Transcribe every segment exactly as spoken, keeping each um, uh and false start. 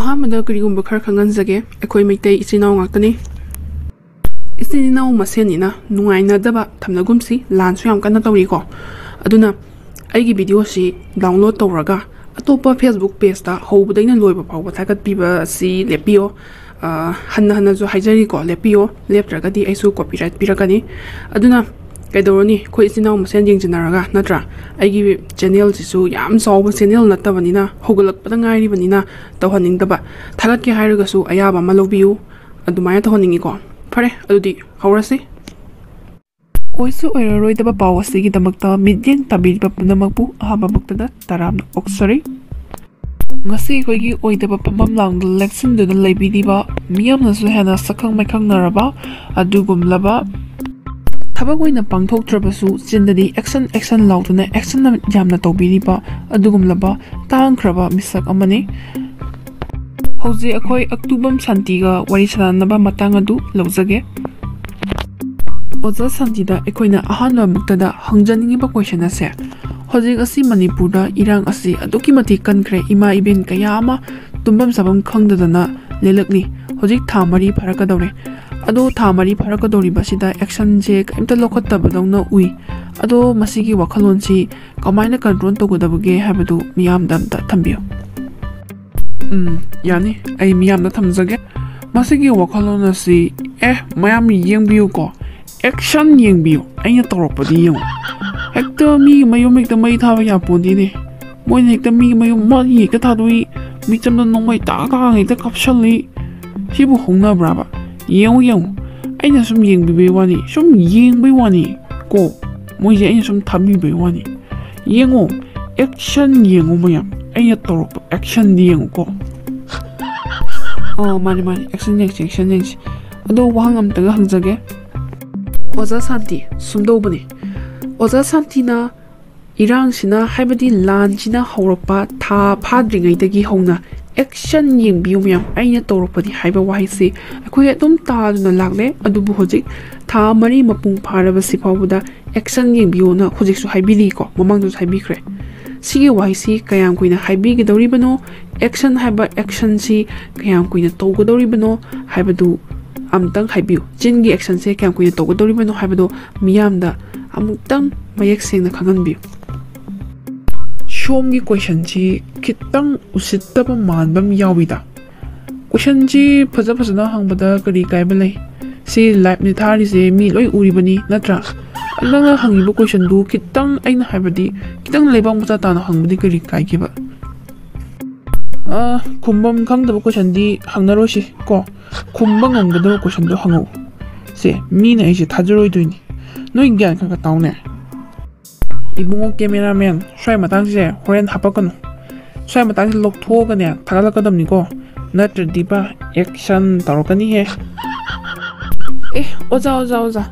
ꯑꯍꯥꯟꯕꯗ ꯀꯔꯤꯒꯨꯝꯕ ꯈꯔ ꯈꯪꯍꯟꯖꯒꯦ꯫ ꯑꯩꯈꯣꯏ ꯃꯩꯇꯩ ꯏꯆꯤꯟ ꯏꯅꯥꯎ ꯉꯥꯛꯇꯅꯤ꯫ ꯏꯆꯤꯟ ꯏꯅꯥꯎ ꯃꯁꯦꯟꯅꯤꯅ ꯅꯨꯡꯉꯥꯏꯅꯗꯕ ꯊꯝꯅꯒꯨꯝꯁꯤ꯫ ꯂꯥꯟꯁꯨ ꯌꯥꯝ ꯀꯟꯅ ꯇꯧꯔꯤꯀꯣ꯫ ꯑꯗꯨꯅ ꯑꯩꯒꯤ ꯚꯤꯗꯤꯑꯣꯁꯤ ꯗꯥꯎꯟꯂꯣꯗ ꯇꯧꯔꯒ ꯑꯇꯣꯞꯄ Facebook ꯄꯦꯖꯇ ꯍꯧꯕꯗꯩꯅ ꯂꯣꯏꯕ ꯐꯥꯎꯕ ꯊꯥꯒꯠꯄꯤꯕ ꯑꯁꯤ ꯂꯦꯞꯄꯤꯌꯣ꯫ ꯑ, ꯍꯟꯅ ꯍꯟꯅꯁꯨ ꯍꯥꯏꯖꯔꯤꯀꯣ, ꯂꯦꯞꯄꯤꯌꯣ꯫ ꯂꯦꯞꯇ꯭ꯔꯒꯗꯤ ꯑꯩꯁꯨ ꯀꯣꯄꯤꯔꯥꯏꯠ ꯄꯤꯔꯛꯀꯅꯤ꯫ ꯑꯗꯨꯅ ꯀꯩꯗꯧꯔꯨꯅꯤ, ꯑꯩꯈꯣꯏ ꯏꯆꯤꯟ ꯏꯅꯥꯎ ꯃꯁꯦꯟ ꯌꯦꯡꯁꯤꯟꯅꯔꯒ, ꯅꯠꯇ꯭ꯔꯥ? ꯑꯩꯒꯤ ꯆꯦꯅꯦꯜꯁꯤꯁꯨ ꯌꯥꯝ ꯆꯥꯎꯕ ꯆꯦꯅꯦꯜ ꯅꯠꯇꯕꯅꯤꯅ, ꯍꯧꯒꯠꯂꯛꯄꯗ ꯉꯥꯏꯔꯤꯕꯅꯤꯅ ꯇꯧꯍꯟꯅꯤꯡꯗꯕ꯫ ꯊꯥꯒꯠꯀꯦ ꯍꯥꯏꯔꯒꯁꯨ ꯑꯌꯥꯕ ꯑꯃ ꯂꯧꯕꯤꯌꯨ꯫ ꯑꯗꯨꯃꯥꯏꯅ ꯇꯧꯍꯟꯅꯤꯡꯉꯤꯀꯣ꯫ ꯐꯔꯦ, ꯑꯗꯨꯗꯤ ꯍꯧꯔꯁꯤ꯫ ꯑꯣꯏꯁꯨ ꯑꯣꯏꯔꯔꯣꯏꯗꯕ ꯄꯥꯎ ꯑꯁꯤꯒꯤꯗꯃꯛꯇ ꯃꯤꯠꯌꯦꯡ ꯇꯥꯕꯤꯔꯤꯕ ꯄꯨꯝꯅꯃꯛꯄꯨ ꯑꯍꯥꯟꯕꯃꯛꯇꯗ ꯇꯔꯥꯝꯅ ꯑꯣꯛꯆꯔꯤ꯫ ꯉꯁꯤ ꯑꯩꯈꯣꯏꯒꯤ ꯑꯣꯏꯗꯕ ꯐꯝꯐꯝ ꯂꯥꯡꯗ ꯂꯦꯞꯁꯤꯟꯗꯨꯅ ꯂꯩꯕꯤꯔꯤꯕ, ꯃꯤꯌꯥꯝꯅꯁꯨ ꯍꯦꯟꯅ ꯁꯛꯈꯪ ꯃꯥꯏꯈꯪꯅꯔꯕ ꯑꯗꯨꯒꯨꯝꯂꯕ, ꯊꯕꯛ ꯑꯣꯏꯅ ꯄꯥꯡꯊꯣꯛꯇ꯭ꯔꯕꯁꯨ ꯆꯤꯟꯗꯗꯤ "action, action" ꯂꯥꯎꯗꯨꯅ action ꯌꯥꯝꯅ ꯇꯧꯕꯤꯔꯤꯕ ꯑꯗꯨꯒꯨꯝꯂꯕ ꯇꯥꯡꯈ꯭ꯔꯕ ꯃꯤꯁꯛ ꯑꯃꯅꯤ꯫ ꯍꯧꯖꯤꯛ ꯑꯩꯈꯣꯏ ꯑꯛꯇꯨꯕꯝ ꯁꯥꯟꯇꯤꯒ ꯋꯥꯔꯤ ꯁꯥꯟꯅꯅꯕ ꯃꯇꯥꯡ ꯑꯗꯨ ꯂꯧꯖꯒꯦ꯫ ꯑꯣꯖꯥ ꯁꯥꯟꯇꯤꯗ ꯑꯩꯈꯣꯏꯅ ꯑꯍꯥꯟꯕꯃꯛꯇꯗ ꯍꯪꯖꯅꯤꯡꯉꯤꯕ ꯀꯣꯏꯁꯟ ꯑꯁꯦ, ꯍꯧꯖꯤꯛ ꯑꯁꯤ ꯃꯅꯤꯄꯨꯔꯗ ꯏꯔꯥꯡ ꯑꯁꯤ ꯑꯗꯨꯛꯀꯤ ꯃꯇꯤꯛ ꯀꯟꯈ꯭ꯔꯦ꯫ ꯏꯃꯥ ꯏꯕꯦꯟ ꯀꯌꯥ ꯑꯃ ꯇꯨꯝꯐꯝ ꯆꯥꯐꯝ ꯈꯪꯗꯗꯅ ꯂꯦꯜꯂꯛꯂꯤ꯫ ꯍꯧꯖꯤꯛ ꯊꯥ ꯃꯔꯤ ꯐꯥꯔꯛꯀꯗꯧꯔꯦ꯫ ꯑꯗꯣ ꯊꯥ ꯃꯔꯤ ꯐꯥꯔꯛꯀꯗꯧꯔꯤꯕꯁꯤꯗ ꯑꯦꯛꯁꯟꯁꯦ ꯀꯔꯤꯝꯇ ꯂꯧꯈꯠꯇꯕꯗꯧꯅ ꯎꯏ꯫ ꯑꯗꯣ ꯃꯁꯤꯒꯤ ꯋꯥꯈꯜꯂꯣꯟꯁꯤ ꯀꯃꯥꯏꯅ ꯀꯟꯇ꯭ꯔꯣꯜ ꯇꯧꯒꯗꯕꯒꯦ ꯍꯥꯏꯕꯗꯨ ꯃꯤꯌꯥꯝꯗ ꯑꯝꯇ ꯊꯝꯕꯤꯌꯨ꯫ ꯎꯝ, ꯌꯥꯅꯤ, ꯑꯩ ꯃꯤꯌꯥꯝꯗ ꯊꯝꯖꯒꯦ꯫ ꯃꯁꯤꯒꯤ ꯋꯥꯈꯜꯂꯣꯟ ꯑꯁꯤ, ꯑꯦ, ꯃꯌꯥꯝ ꯌꯦꯡꯕꯤꯌꯨꯀꯣ, ꯑꯦꯛꯁꯟ ꯌꯦꯡꯕꯤꯌꯨ, ꯑꯩꯅ ꯇꯧꯔꯛꯄꯗꯤ ꯌꯦꯡꯉꯨ꯫ ꯍꯦꯛꯇ ꯃꯤꯒꯤ ꯃꯌꯨꯝ ꯍꯦꯛꯇ ꯃꯩ ꯊꯥꯕ ꯌꯥꯄꯣꯟꯗꯦꯅꯦ꯫ ꯃꯣꯏꯅ ꯍꯦꯛꯇ ꯃꯤꯒꯤ ꯃꯌꯨꯝ ꯃꯩ ꯍꯦꯛꯇ ꯊꯥꯗꯣꯛꯏ, ꯃꯤꯆꯝꯗ ꯅꯣꯡꯃꯩ ꯇꯥꯛ ꯇꯥꯛ ꯍꯦꯛꯇ ꯀꯥꯞꯁꯜꯂꯤ꯫ ꯁꯤꯕꯨ ꯍꯧꯅꯕ꯭ꯔꯥꯕ? ꯌꯦꯡꯉꯨ, ꯌꯦꯡꯉꯨ, ꯑꯩꯅ ꯁꯨꯝ ꯌꯦꯡꯕꯤꯕꯩ ꯋꯥꯅꯤ, ꯁꯨꯝ ꯌꯦꯡꯕꯩ ꯋꯥꯅꯤ ꯀꯣ꯫ ꯃꯣꯏꯁꯦ ꯑꯩꯅ ꯁꯨꯝ ꯊꯥꯕꯤꯕꯩ ꯋꯥꯅꯤ꯫ ꯌꯦꯡꯉꯣ, ꯑꯦꯛꯁꯟ ꯌꯦꯡꯉꯣ ꯃꯌꯥꯝ, ꯑꯩꯅ ꯇꯧꯔꯛꯄ ꯑꯦꯛꯁꯟꯗꯤ ꯌꯦꯡꯉꯨꯀꯣ꯫ ꯑꯣ, ꯃꯥꯅꯤ, ꯃꯥꯅꯤ, ꯑꯦꯛꯁꯟ ꯌꯦꯡꯁꯤ, ꯑꯦꯛꯁꯟ ꯌꯦꯡꯁꯤ꯫ ꯑꯗꯣ ꯋꯥꯍꯪ ꯑꯝꯇꯒ ꯍꯪꯖꯒꯦ꯫ ꯑꯣꯖꯥ ꯁꯥꯟꯇꯤ, ꯁꯨꯝꯗꯧꯕꯅꯤ꯫ ꯑꯣꯖꯥ ꯁꯥꯟꯇꯤꯅ ꯏꯔꯥꯡꯁꯤꯅ, ꯍꯥꯏꯕꯗꯤ ꯂꯥꯟꯁꯤꯅ ꯍꯧꯔꯛꯄ ꯊꯥ ꯐꯥꯗ꯭ꯔꯤꯉꯩꯗꯒꯤ ꯍꯧꯅ ꯑꯦꯛꯁꯟ ꯌꯦꯡꯕꯤꯌꯨ ꯃꯌꯥꯝ, ꯑꯩꯅ ꯇꯧꯔꯛꯄꯅꯤ ꯍꯥꯏꯕ ꯋꯥꯍꯩꯁꯤ ꯑꯩꯈꯣꯏ ꯑꯗꯨꯝ ꯇꯥꯗꯨꯅ ꯂꯥꯛꯂꯦ꯫ ꯑꯗꯨꯕꯨ ꯍꯧꯖꯤꯛ ꯊꯥ ꯃꯔꯤ ꯃꯄꯨꯡ ꯐꯥꯔꯕꯁꯤ ꯐꯥꯎꯕꯗ ꯑꯦꯛꯁꯟ ꯌꯦꯡꯕꯤꯌꯣꯅ ꯍꯧꯖꯤꯛꯁꯨ ꯍꯥꯏꯕꯤꯔꯤꯀꯣ, ꯃꯃꯥꯡꯗꯁꯨ ꯍꯥꯏꯕꯤꯈ꯭ꯔꯦ꯫ ꯁꯤꯒꯤ ꯋꯥꯍꯩꯁꯤ ꯀꯌꯥꯝ ꯀꯨꯏꯅ ꯍꯥꯏꯕꯤꯒꯗꯧꯔꯤꯕꯅꯣ, action ꯍꯥꯏꯕ actionꯁꯤ ꯀꯌꯥꯝ ꯀꯨꯏꯅ ꯇꯧꯒꯗꯧꯔꯤꯕꯅꯣ ꯍꯥꯏꯕꯗꯨ ꯑꯝꯇꯪ ꯍꯥꯏꯕꯤꯌꯨ꯫ ꯆꯤꯟꯒꯤ actionꯁꯦ ꯀꯌꯥꯝ ꯀꯨꯏꯅ ꯇꯧꯒꯗꯧꯔꯤꯕꯅꯣ ꯍꯥꯏꯕꯗꯣ ꯃꯤꯌꯥꯝꯗ ꯑꯃꯨꯛꯇꯪ ꯃꯌꯦꯛ ꯁꯦꯡꯅ ꯈꯪꯍꯟꯕꯤꯌꯨ꯫ ꯁꯣꯝꯒꯤ questionꯁꯤ ꯈꯤꯇꯪ ꯎꯁꯤꯠꯇꯕ ꯃꯥꯟꯕ ꯑꯃ ꯌꯥꯎꯏꯗ꯫ Questionꯁꯤ ꯐꯖ ꯐꯖꯅ ꯍꯪꯕꯗ ꯀꯔꯤ ꯀꯥꯏꯕ ꯂꯩ? ꯁꯤ liveꯅꯤ ꯊꯥꯔꯤꯁꯦ, ꯃꯤ ꯂꯣꯏ ꯎꯔꯤꯕꯅꯤ, ꯅꯠꯇ꯭ꯔꯥ? ꯅꯪꯅ ꯍꯪꯉꯤꯕ questionꯗꯨ ꯈꯤꯇꯪ, ꯑꯩꯅ ꯍꯥꯏꯕꯗꯤ, ꯈꯤꯇꯪ ꯂꯩꯕꯥꯛ ꯃꯆꯥ ꯇꯥꯅ ꯍꯪꯕꯗꯤ ꯀꯔꯤ ꯀꯥꯏꯒꯦꯕ? ꯑ, ꯈꯨꯝꯐꯝ ꯈꯪꯗꯕ questionꯗꯤ ꯍꯪꯅꯔꯣꯏꯁꯤ ꯀꯣ꯫ ꯈꯨꯝꯕ ꯉꯝꯒꯗꯕ questionꯗꯣ ꯍꯪꯉꯛꯎ꯫ ꯁꯦ, ꯃꯤꯅ ꯑꯩꯁꯦ ꯊꯥꯖꯔꯣꯏꯗꯣꯏꯅꯤ꯫ ꯅꯣꯏ ꯒ꯭ꯌꯥꯟ ꯈꯔ ꯈꯔ ꯇꯥꯎꯅꯦ꯫ ꯏꯕꯨꯡꯉꯣ cameraman, ꯁ꯭ꯋꯥꯏ ꯃꯇꯥꯡꯁꯦ ꯍꯣꯔꯦꯟ ꯍꯥꯄꯛꯀꯅꯨ꯫ ꯁ꯭ꯋꯥꯏ ꯃꯇꯥꯡꯁꯦ ꯂꯧꯊꯣꯛꯑꯒꯅꯦ ꯊꯥꯒꯠꯂꯛꯀꯗꯕꯅꯤꯀꯣ, ꯅꯠꯇ꯭ꯔꯗꯤꯕ action ꯇꯧꯔꯛꯀꯅꯤꯍꯦ꯫ ꯑꯦ, ꯑꯣꯖꯥ, ꯑꯣꯖꯥ, ꯑꯣꯖꯥ,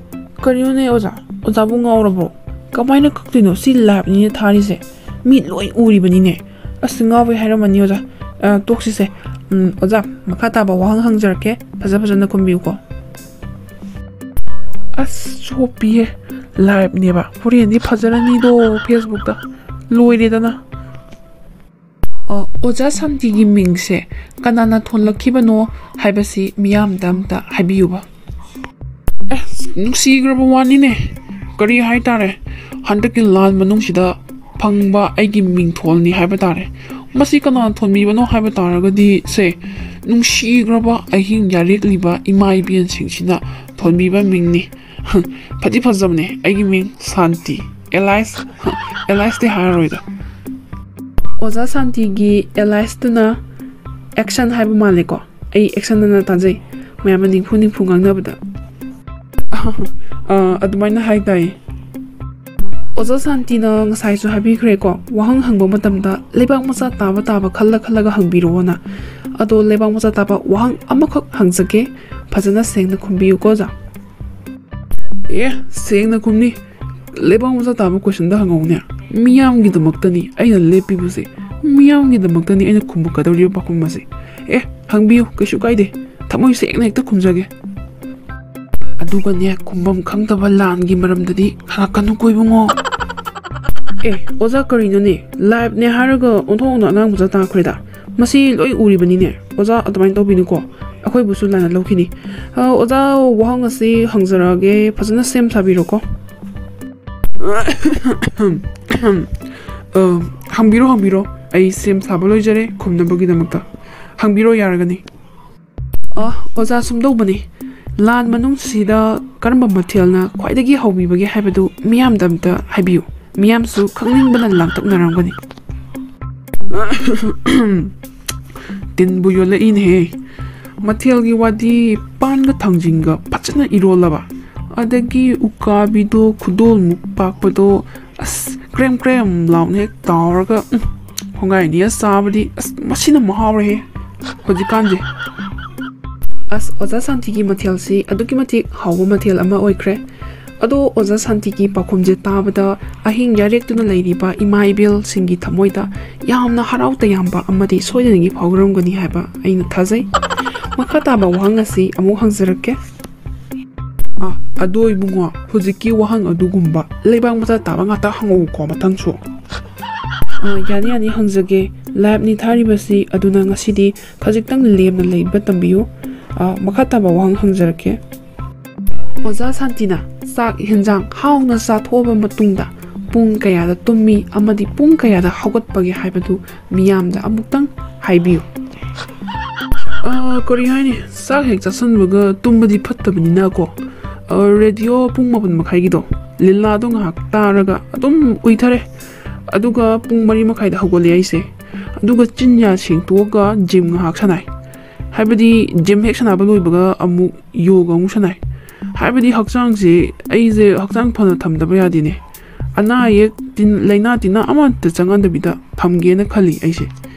ꯀꯔꯤꯅꯣꯅꯦ ꯑꯣꯖꯥ? ꯑꯣꯖꯥꯕꯨ ꯉꯥꯎꯔꯕ꯭ꯔꯣ? ꯀꯃꯥꯏꯅ ꯀꯛꯇꯣꯏꯅꯣ? ꯁꯤ liveꯅꯤꯅꯦ ꯊꯥꯔꯤꯁꯦ, ꯃꯤ ꯂꯣꯏ ꯎꯔꯤꯕꯅꯤꯅꯦ꯫ ꯑꯁ, ꯉꯥꯎꯋꯦ ꯍꯥꯏꯔꯝꯃꯅꯤ ꯑꯣꯖꯥ꯫ ꯑ, ꯇꯣꯛꯁꯤꯁꯦ꯫ ꯎꯝ, ꯑꯣꯖꯥ, ꯃꯈꯥ ꯇꯥꯕ ꯋꯥꯍꯪ ꯍꯪꯖꯔꯛꯀꯦ, ꯐꯖ ꯐꯖꯅ ꯈꯨꯝꯕꯤꯌꯨꯀꯣ꯫ ꯑꯁ, ꯆꯣꯞꯄꯤꯍꯦ, liveꯅꯦꯕ, ꯍꯣꯔꯦꯟꯗꯤ ꯐꯖꯔꯅꯤꯗꯣ Facebookꯇ꯫ ꯂꯣꯏꯔꯦꯗꯅ꯫ ꯑ, ꯑꯣꯖꯥ ꯁꯥꯟꯇꯤꯒꯤ ꯃꯤꯡꯁꯦ ꯀꯅꯥꯅ ꯊꯣꯟꯂꯛꯈꯤꯕꯅꯣ ꯍꯥꯏꯕꯁꯤ ꯃꯤꯌꯥꯝꯗ ꯑꯝꯇ ꯍꯥꯏꯕꯤꯌꯨꯕ꯫ ꯑꯦ, ꯅꯨꯡꯁꯤꯈ꯭ꯔꯕ ꯋꯥꯅꯤꯅꯦ꯫ ꯀꯔꯤ ꯍꯥꯏꯇꯥꯔꯦ, ꯍꯟꯗꯛꯀꯤ ꯂꯥꯟ ꯃꯅꯨꯡꯁꯤꯗ ꯐꯪꯕ ꯑꯩꯒꯤ ꯃꯤꯡꯊꯣꯜꯅꯤ ꯍꯥꯏꯕ ꯇꯥꯔꯦ꯫ ꯃꯁꯤ ꯀꯅꯥꯅ ꯊꯣꯟꯕꯤꯕꯅꯣ ꯍꯥꯏꯕ ꯇꯥꯔꯒꯗꯤ, ꯁꯦ, ꯅꯨꯡꯁꯤꯈ꯭ꯔꯕ ꯑꯍꯤꯡ ꯌꯥꯔꯦꯛꯂꯤꯕ ꯏꯃꯥ ꯏꯕꯦꯟꯁꯤꯡꯁꯤꯅ ꯊꯣꯟꯕꯤꯕ ꯃꯤꯡꯅꯤ꯫ ꯐꯗꯤ ꯐꯖꯕꯅꯦ ꯑꯩꯒꯤ ꯃꯤꯡ ꯁꯥꯟꯇꯤ꯫ Alias, aliasꯇꯤ ꯍꯥꯏꯔꯔꯣꯏꯗ꯫ ꯑꯣꯖꯥ ꯁꯥꯟꯇꯤꯒꯤ aliasꯇꯨꯅ action ꯍꯥꯏꯕ ꯃꯥꯜꯂꯦꯀꯣ꯫ ꯑꯩ action ꯑꯅ ꯇꯥꯖꯩ, ꯃꯌꯥꯝꯅ ꯅꯤꯡꯐꯨ ꯅꯤꯡꯐꯨ ꯉꯥꯡꯅꯕꯗ꯫ ꯑꯥ, ꯑꯗꯨꯃꯥꯏꯅ ꯍꯥꯏ ꯇꯥꯏ꯫ ꯑꯣꯖꯥ ꯁꯥꯟꯇꯤꯅ ꯉꯁꯥꯏꯁꯨ ꯍꯥꯏꯕꯤꯈ꯭ꯔꯦꯀꯣ, ꯋꯥꯍꯪ ꯍꯪꯕ ꯃꯇꯝꯗ ꯂꯩꯕꯥꯛ ꯃꯆꯥ ꯇꯥꯕ ꯇꯥꯕ ꯈꯜꯂ ꯈꯜꯂꯒ ꯍꯪꯕꯤꯔꯛꯑꯣꯅ꯫ ꯑꯗꯣ ꯂꯩꯕꯥꯛ ꯃꯆꯥ ꯇꯥꯕ ꯋꯥꯍꯪ ꯑꯃꯈꯛ ꯍꯪꯖꯒꯦ, ꯐꯖꯅ ꯁꯦꯡꯅ ꯈꯨꯝꯕꯤꯌꯨꯀꯣ ꯑꯣꯖꯥ꯫ ꯑꯦ, ꯁꯦꯡꯅ ꯈꯨꯝꯅꯤ꯫ ꯂꯩꯕꯥꯛ ꯃꯆꯥ ꯇꯥꯕ questionꯗ ꯍꯪꯍꯧꯅꯦ꯫ ꯃꯤꯌꯥꯝꯒꯤꯗꯃꯛꯇꯅꯤ ꯑꯩꯅ ꯂꯦꯞꯄꯤꯕꯁꯦ, ꯃꯤꯌꯥꯝꯒꯤꯗꯃꯛꯇꯅꯤ ꯑꯩꯅ ꯈꯨꯝꯃꯛꯀꯗꯧꯔꯤꯕ ꯄꯥꯎꯈꯨꯝ ꯑꯁꯦ꯫ ꯑꯦ, ꯍꯪꯕꯤꯌꯨ, ꯀꯩꯁꯨ ꯀꯥꯏꯗꯦ, ꯊꯃꯣꯏ ꯁꯦꯡꯅ ꯍꯦꯛꯇ ꯈꯨꯝꯖꯒꯦ꯫ ꯑꯗꯨꯒꯅꯦ, ꯈꯨꯝꯐꯝ ꯈꯪꯗꯕ ꯂꯥꯟꯒꯤ ꯃꯔꯝꯗꯗꯤ ꯍꯪꯉꯛꯀꯅꯨꯀꯣ ꯏꯕꯨꯡꯉꯣ꯫ ꯑꯦ, ꯑꯣꯖꯥ, ꯀꯔꯤꯅꯣꯅꯦ? Liveꯅꯦ ꯍꯥꯏꯔꯒ ꯑꯣꯟꯊꯣꯛꯅ ꯑꯉꯥꯡ ꯃꯆꯥ ꯇꯥꯈ꯭ꯔꯦꯗ꯫ ꯃꯁꯤ ꯂꯣꯏ ꯎꯔꯤꯕꯅꯤꯅꯦ꯫ ꯑꯣꯖꯥ, ꯑꯗꯨꯃꯥꯏꯅ ꯇꯧꯕꯤꯅꯨꯀꯣ꯫ ꯑꯩꯈꯣꯏꯕꯨꯁꯨ ꯂꯥꯟꯅ ꯂꯧꯈꯤꯅꯤ꯫ ꯑ, ꯑꯣꯖꯥ, ꯋꯥꯍꯪ ꯑꯁꯤ ꯍꯪꯖꯔꯛꯑꯒꯦ, ꯐꯖꯅ ꯁꯦꯝ ꯁꯥꯕꯤꯔꯣꯀꯣ꯫ ꯑ, ꯍꯪꯕꯤꯔꯣ, ꯍꯪꯕꯤꯔꯣ꯫ ꯑꯩ ꯁꯦꯝ ꯁꯥꯕ ꯂꯣꯏꯖꯔꯦ ꯈꯨꯝꯅꯕꯒꯤꯗꯃꯛꯇ꯫ ꯍꯪꯕꯤꯔꯣ ꯌꯥꯔꯒꯅꯤ꯫ ꯑ, ꯑꯣꯖꯥ, ꯁꯨꯝꯗꯧꯕꯅꯤ, ꯂꯥꯟ ꯃꯅꯨꯡꯁꯤꯗ ꯀꯔꯝꯕ ꯃꯊꯦꯜꯅ ꯈ꯭ꯋꯥꯏꯗꯒꯤ ꯍꯥꯎꯕꯤꯕꯒꯦ ꯍꯥꯏꯕꯗꯨ ꯃꯤꯌꯥꯝꯗ ꯑꯝꯇ ꯍꯥꯏꯕꯤꯌꯨ, ꯃꯤꯌꯥꯝꯁꯨ ꯈꯪꯅꯤꯡꯕꯅ ꯂꯥꯡꯇꯛꯅꯔꯝꯒꯅꯤ꯫ ꯇꯤꯟꯕꯨ ꯌꯣꯜꯂꯛꯏꯅꯦꯍꯦ꯫ ꯃꯊꯦꯜꯒꯤ ꯋꯥꯗꯤ, ꯄꯥꯟꯒ ꯊꯥꯡꯖꯤꯡꯒ ꯐꯖꯅ ꯏꯔꯣꯜꯂꯕ, ꯑꯗꯒꯤ ꯎꯀꯥꯕꯤꯗꯣ ꯈꯨꯗꯣꯜꯃꯨꯛ ꯄꯥꯛꯄꯗꯣ, ꯑꯁ, ꯀ꯭ꯔꯦꯝ ꯀ꯭ꯔꯦꯝ ꯂꯥꯎꯅ ꯍꯦꯛ ꯇꯥꯎꯔꯒ, ꯎꯝ, ꯈꯣꯡꯒꯥꯏ ꯑꯅꯤꯒ ꯆꯥꯕꯗꯤ, ꯑꯁ, ꯃꯁꯤꯅ ꯃꯍꯥꯎꯔꯦꯍꯦ ꯍꯧꯖꯤꯛꯀꯥꯟꯁꯦ꯫ ꯑꯁ, ꯑꯣꯖꯥ ꯁꯥꯟꯇꯤꯒꯤ ꯃꯊꯦꯜꯁꯤ ꯑꯗꯨꯛꯀꯤ ꯃꯇꯤꯛ ꯍꯥꯎꯕ ꯃꯊꯦꯜ ꯑꯃ ꯑꯣꯏꯈ꯭ꯔꯦ꯫ ꯑꯗꯣ ꯑꯣꯖꯥ ꯁꯥꯟꯇꯤꯒꯤ ꯄꯥꯎꯈꯨꯝꯁꯦ ꯇꯥꯕꯗ, ꯑꯍꯤꯡ ꯌꯥꯔꯦꯛꯇꯨꯅ ꯂꯩꯔꯤꯕ ꯏꯃꯥ ꯏꯕꯦꯜꯁꯤꯡꯒꯤ ꯊꯃꯣꯏꯗ ꯌꯥꯝꯅ ꯍꯔꯥꯎ ꯇꯌꯥꯝꯕ ꯑꯃꯗꯤ ꯁꯣꯏꯗꯅꯒꯤ ꯐꯥꯎꯔꯝꯒꯅꯤ ꯍꯥꯏꯕ ꯑꯩꯅ ꯊꯥꯖꯩ꯫ ꯃꯈꯥ ꯇꯥꯕ ꯋꯥꯍꯪ ꯑꯁꯤ ꯑꯃꯨꯛ ꯍꯪꯖꯔꯛꯀꯦ꯫ ꯑ, ꯑꯗꯣ ꯏꯕꯨꯡꯉꯣ, ꯍꯧꯖꯤꯛꯀꯤ ꯋꯥꯍꯪ ꯑꯗꯨꯒꯨꯝꯕ ꯂꯩꯕꯥꯛ ꯃꯆꯥ ꯇꯥꯕ ꯉꯥꯛꯇ ꯍꯪꯉꯛꯎꯀꯣ ꯃꯊꯪꯁꯨ꯫ ꯑ, ꯌꯥꯅꯤ, ꯌꯥꯅꯤ, ꯍꯪꯖꯒꯦ꯫ Liveꯅꯤ ꯊꯥꯔꯤꯕꯁꯤ ꯑꯗꯨꯅ ꯉꯁꯤꯗꯤ ꯈꯖꯤꯛꯇꯪ ꯂꯦꯝꯅ ꯂꯩꯕ ꯇꯝꯕꯤꯌꯨ꯫ ꯑ, ꯃꯈꯥ ꯇꯥꯕ ꯋꯥꯍꯪ ꯍꯪꯖꯔꯛꯀꯦ꯫ ꯑꯣꯖꯥ ꯁꯥꯟꯇꯤꯅ ꯆꯥꯛ ꯍꯦꯟꯖꯥꯡ ꯍꯥꯎꯅ ꯆꯥꯊꯣꯛꯑꯕ ꯃꯇꯨꯡꯗ ꯄꯨꯡ ꯀꯌꯥꯗ ꯇꯨꯝꯃꯤ ꯑꯃꯗꯤ ꯄꯨꯡ ꯀꯌꯥꯗ ꯍꯧꯒꯠꯄꯒꯦ ꯍꯥꯏꯕꯗꯨ ꯃꯤꯌꯥꯝꯗ ꯑꯃꯨꯛꯇꯪ ꯍꯥꯏꯕꯤꯌꯨ꯫ ꯑ, ꯀꯔꯤ ꯍꯥꯏꯅꯤ? ꯆꯥꯛ ꯍꯦꯛ ꯆꯥꯁꯟꯕꯒ ꯇꯨꯝꯕꯗꯤ ꯐꯠꯇꯕꯅꯤꯅꯀꯣ꯫ ꯑ, ꯔꯦꯗꯤꯑꯣ ꯄꯨꯡ ꯃꯥꯄꯟ ꯃꯈꯥꯏꯒꯤꯗꯣ, ꯂꯤꯂꯥꯗꯣ ꯉꯥꯏꯍꯥꯛ ꯇꯥꯔꯒ ꯑꯗꯨꯝ ꯎꯏꯊꯔꯦ꯫ ꯑꯗꯨꯒ ꯄꯨꯡ ꯃꯔꯤ ꯃꯈꯥꯏꯗ ꯍꯧꯒꯠꯂꯦ ꯑꯩꯁꯦ꯫ ꯑꯗꯨꯒ ꯆꯤꯟ ꯌꯥ ꯁꯦꯡꯇꯣꯛꯑꯒ ꯖꯤꯝ ꯉꯥꯏꯍꯥꯛ ꯁꯥꯟꯅꯩ꯫ ꯍꯥꯏꯕꯗꯤ ꯖꯤꯝ ꯍꯦꯛ ꯁꯥꯟꯅꯕ ꯂꯣꯏꯕꯒ ꯑꯃꯨꯛ ꯌꯣꯒ ꯑꯃꯨꯛ ꯁꯥꯟꯅꯩ꯫ ꯍꯥꯏꯕꯗꯤ ꯍꯛꯆꯥꯡꯁꯦ, ꯑꯩꯁꯦ ꯍꯛꯆꯥꯡ ꯐꯅ ꯊꯝꯗꯕ ꯌꯥꯗꯦꯅꯦ꯫ ꯑꯅꯥ ꯑꯌꯦꯛ, ꯇꯤꯟ-, ꯂꯥꯏꯅꯥ ꯇꯤꯟꯅꯥ ꯑꯃꯠꯇ ꯆꯪꯍꯟꯗꯕꯤꯗ ꯊꯝꯒꯦꯅ ꯈꯜꯂꯤ ꯑꯩꯁꯦ,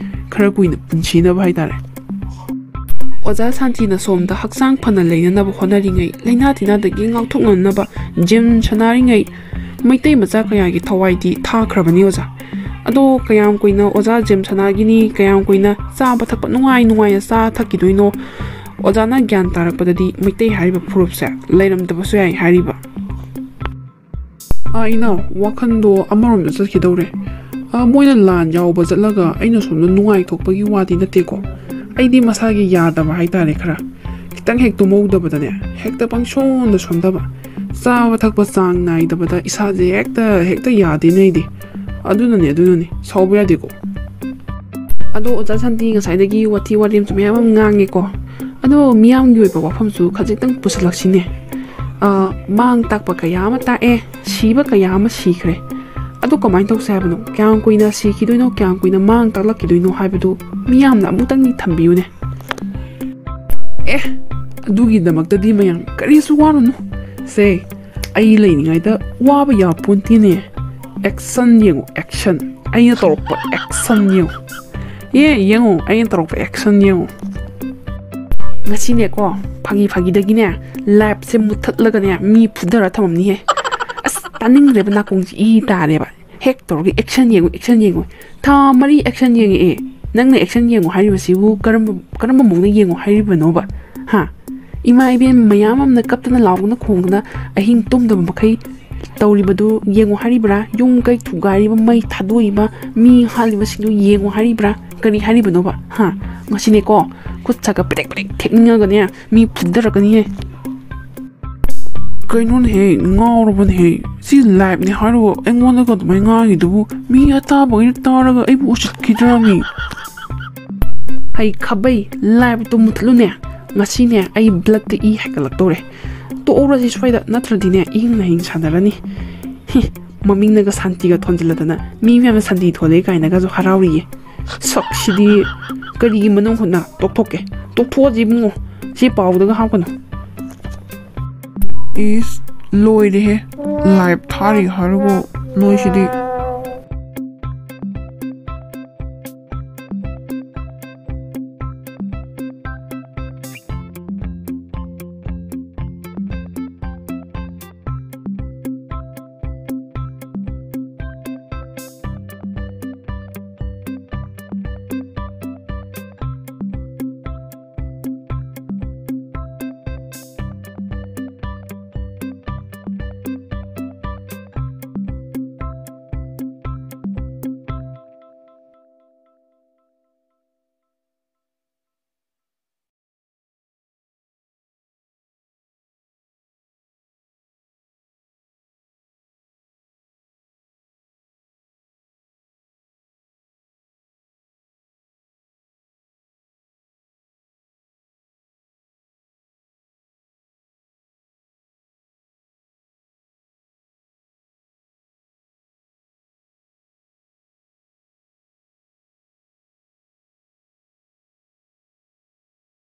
ꯈꯔ ꯀꯨꯏꯅ ꯄꯨꯟꯁꯤꯅꯕ ꯍꯥꯏꯇꯥꯔꯦ꯫ ꯑꯣꯖꯥ ꯁꯥꯟꯇꯤꯅ ꯁꯣꯝꯗ ꯍꯛꯆꯥꯡ ꯐꯅ ꯂꯩꯅꯅꯕ ꯍꯣꯠꯅꯔꯤꯉꯩ, ꯂꯥꯏꯅꯥ ꯇꯤꯟꯅꯥꯗꯒꯤ ꯉꯥꯛꯊꯣꯛꯅꯅꯕ ꯖꯤꯝ ꯁꯥꯟꯅꯔꯤꯉꯩ, ꯃꯩꯇꯩ ꯃꯆꯥ ꯀꯌꯥꯒꯤ ꯊꯋꯥꯏꯗꯤ ꯊꯥꯈ꯭ꯔꯕꯅꯤ ꯑꯣꯖꯥ꯫ ꯑꯗꯣ ꯀꯌꯥꯝ ꯀꯨꯏꯅ ꯑꯣꯖꯥ ꯖꯤꯝ ꯁꯥꯟꯅꯈꯤꯅꯤ, ꯀꯌꯥꯝ ꯀꯨꯏꯅ ꯆꯥꯕ ꯊꯛꯄ ꯅꯨꯡꯉꯥꯏ ꯅꯨꯡꯉꯥꯏꯅ ꯆꯥ ꯊꯛꯈꯤꯗꯣꯏꯅꯣ? ꯑꯣꯖꯥꯅ ꯒ꯭ꯌꯥꯟ ꯇꯥꯔꯛꯄꯗꯗꯤ ꯃꯩꯇꯩ ꯍꯥꯏꯔꯤꯕ ꯐꯨꯔꯨꯞꯁꯦ ꯂꯩꯔꯝꯗꯕꯁꯨ ꯌꯥꯏ ꯍꯥꯏꯔꯤꯕ꯫ ꯑꯥ, ꯏꯅꯥꯎ, ꯋꯥꯈꯜꯗꯣ ꯑꯃꯔꯣꯝꯗ ꯆꯠꯈꯤꯗꯧꯔꯦ꯫ ꯑꯥ, ꯃꯣꯏꯅ ꯂꯥꯟ ꯌꯥꯎꯕ ꯆꯠꯂꯒ ꯑꯩꯅ ꯁꯣꯝꯗ ꯅꯨꯡꯉꯥꯏꯊꯣꯛꯄꯒꯤ ꯋꯥꯗꯤ ꯅꯠꯇꯦꯀꯣ꯫ ꯑꯩꯗꯤ ꯃꯁꯥꯒꯤ ꯌꯥꯗꯕ ꯍꯥꯏꯇꯥꯔꯦ, ꯈꯔ ꯈꯤꯇꯪ ꯍꯦꯛ ꯇꯨꯝꯍꯧꯗꯕꯗꯅꯦ, ꯍꯦꯛꯇ ꯄꯪꯁꯣꯟꯗ ꯁꯣꯟꯊꯕ, ꯆꯥꯕ ꯊꯛꯄ ꯆꯥꯡ ꯅꯥꯏꯗꯕꯗ ꯏꯁꯥꯁꯦ ꯍꯦꯛꯇ, ꯍꯦꯛꯇ ꯌꯥꯗꯦꯅꯦ ꯑꯩꯗꯤ꯫ ꯑꯗꯨꯅꯅꯦ, ꯑꯗꯨꯅꯅꯦ, ꯁꯥꯎꯕ ꯌꯥꯗꯦꯀꯣ꯫ ꯑꯗꯣ ꯑꯣꯖꯥ ꯁꯥꯟꯇꯤ ꯉꯁꯥꯏꯗꯒꯤ ꯋꯥꯊꯤ ꯋꯥꯔꯦꯝꯁꯨ ꯃꯌꯥꯝ ꯑꯃ ꯉꯥꯡꯉꯦꯀꯣ꯫ ꯑꯗꯣ ꯃꯤꯌꯥꯝꯒꯤ ꯑꯣꯏꯕ ꯋꯥꯐꯝꯁꯨ ꯈꯖꯤꯛꯇꯪ ꯄꯨꯁꯤꯜꯂꯛꯁꯤꯅꯦ꯫ ꯑ, ꯃꯥꯡ ꯇꯥꯛꯄ ꯀꯌꯥ ꯑꯃ ꯇꯥꯛꯑꯦ, ꯁꯤꯕ ꯀꯌꯥ ꯑꯃ ꯁꯤꯈ꯭ꯔꯦ꯫ ꯑꯗꯣ ꯀꯃꯥꯏꯅ ꯇꯧꯁꯦ ꯍꯥꯏꯕꯅꯣ? ꯀꯌꯥꯝ ꯀꯨꯏꯅ ꯁꯤꯈꯤꯗꯣꯏꯅꯣ, ꯀꯌꯥꯝ ꯀꯨꯏꯅ ꯃꯥꯡ ꯇꯥꯛꯂꯛꯈꯤꯗꯣꯏꯅꯣ ꯍꯥꯏꯕꯗꯨ ꯃꯤꯌꯥꯝꯅ ꯑꯃꯨꯛꯇꯪꯗꯤ ꯊꯝꯕꯤꯌꯨꯅꯦ꯫ ꯑꯦ, ꯑꯗꯨꯒꯤꯗꯃꯛꯇꯗꯤ ꯃꯌꯥꯝ ꯀꯔꯤꯁꯨ ꯋꯥꯔꯨꯅꯨ꯫ ꯁꯦ, ꯑꯩ ꯂꯩꯔꯤꯉꯩꯗ ꯋꯥꯕ ꯌꯥꯄꯣꯟꯇꯦꯅꯦ꯫ Action ꯌꯦꯡꯉꯨ, action꯫ ꯑꯩꯅ ꯇꯧꯔꯛꯄ action ꯌꯦꯡꯉꯨ꯫ ꯑꯦ, ꯌꯦꯡꯉꯨ, ꯑꯩꯅ ꯇꯧꯔꯛꯄ action ꯌꯦꯡꯉꯨ꯫ ꯉꯁꯤꯅꯦꯀꯣ, ꯐꯥꯒꯤ ꯐꯥꯒꯤꯗꯒꯤꯅꯦ, live ꯁꯦ ꯃꯨꯠꯊꯠꯂꯒꯅꯦ, ꯃꯤ ꯐꯨꯗꯔ ꯊꯝꯃꯝꯅꯤꯍꯦ꯫ ꯑꯁ, ꯇꯥꯅꯤꯡꯗ꯭ꯔꯦꯕ, ꯅꯥꯀꯣꯡꯁꯦ ꯏ ꯇꯥꯔꯦꯕ꯫ ꯍꯦꯛ ꯇꯧꯔꯒ action ꯌꯦꯡꯉꯨ, action ꯌꯦꯡꯉꯨ꯫ ꯊꯥ ꯃꯔꯤ action ꯌꯦꯡꯉꯛꯑꯦ꯫ ꯅꯪꯅ action ꯌꯦꯡꯉꯨ ꯍꯥꯏꯔꯤꯕꯁꯤꯕꯨ ꯀꯔꯝꯕ, ꯀꯔꯝꯕ ꯃꯑꯣꯡꯗ ꯌꯦꯡꯉꯨ ꯍꯥꯏꯔꯤꯕꯅꯣꯕ? ꯍꯥ? ꯏꯃꯥ ꯏꯕꯦꯟ ꯃꯌꯥꯝ ꯑꯃꯅ ꯀꯞꯇꯅ ꯂꯥꯎꯗꯅ ꯈꯣꯡꯗꯅ ꯑꯍꯤꯡ ꯇꯨꯝꯗꯕ ꯃꯈꯩ ꯇꯧꯔꯤꯕꯗꯨ ꯌꯦꯡꯉꯨ ꯍꯥꯏꯔꯤꯕ꯭ꯔꯥ? ꯌꯨꯝ ꯀꯩ ꯊꯨꯒꯥꯏꯔꯤꯕ, ꯃꯩ ꯊꯥꯗꯣꯛꯏꯕ, ꯃꯤ ꯍꯥꯠꯂꯤꯕꯁꯤꯡꯗꯨ ꯌꯦꯡꯉꯨ ꯍꯥꯏꯔꯤꯕ꯭ꯔꯥ? ꯀꯔꯤ ꯍꯥꯏꯔꯤꯕꯅꯣꯕ? ꯍꯥ? ꯉꯁꯤꯅꯦꯀꯣ, ꯈꯨꯠ ꯁꯥꯒ ꯄꯦꯔꯦꯛ ꯄꯦꯔꯦꯛ ꯊꯦꯛꯅꯤꯡꯉꯒꯅꯦ, ꯃꯤ ꯐꯨꯗꯔꯛꯀꯅꯤꯍꯦ꯫ ꯀꯩꯅꯣꯅꯦꯍꯦ, ꯉꯥꯎꯔꯕꯅꯦꯍꯦ? ꯁꯤ live ꯅꯦ ꯍꯥꯏꯔꯒ ꯑꯩꯉꯣꯟꯗꯒ ꯑꯗꯨꯃꯥꯏꯅ ꯉꯥꯡꯉꯤꯗꯨꯕꯨ, ꯃꯤ ꯑꯇꯥꯕꯒꯩꯅ ꯇꯥꯔꯒ ꯑꯩꯕꯨ ꯎꯁꯤꯠꯈꯤꯗ꯭ꯔꯥꯃꯤ? ꯍꯩ ꯈꯥꯕꯩ, live ꯇꯣ ꯃꯨꯠꯊꯠꯂꯨꯅꯦ꯫ ꯉꯁꯤꯅꯦ ꯑꯩ blood ꯇ ꯏ ꯍꯥꯏꯒꯠꯂꯛꯇꯧꯔꯦ꯫ ꯇꯣꯛꯍꯧꯔꯁꯤ ꯁ꯭ꯋꯥꯏꯗ, ꯅꯠꯇ꯭ꯔꯗꯤꯅꯦ ꯏꯍꯤꯡ ꯅꯥꯍꯤꯡ ꯁꯥꯟꯅꯔꯅꯤ꯫ ꯍꯤ, ꯃꯃꯤꯡꯅꯒ ꯁꯥꯟꯇꯤꯒ ꯊꯣꯟꯖꯤꯜꯂꯗꯅ ꯃꯤ ꯃꯌꯥꯝꯅ ꯁꯥꯟꯇꯤ ꯊꯣꯜꯂꯦ ꯀꯥꯏꯅꯒꯁꯨ ꯍꯔꯥꯎꯔꯤꯌꯦ꯫ ꯁꯛꯁꯤꯗꯤ ꯀꯔꯤꯒꯤ ꯃꯅꯨꯡ ꯍꯨꯠꯅ ꯇꯣꯛꯊꯣꯛꯀꯦ? ꯇꯣꯛꯊꯣꯛꯑꯁꯤ ꯏꯕꯨꯡꯉꯣ, ꯁꯤ ꯄꯥꯎꯗꯒ ꯍꯥꯞꯀꯅꯨ꯫ ꯏꯁ, ꯂꯣꯏꯔꯦꯍꯦ꯫ Live ꯊꯥꯔꯤ ꯍꯥꯏꯔꯒ ꯅꯣꯏꯁꯤꯗꯤ꯫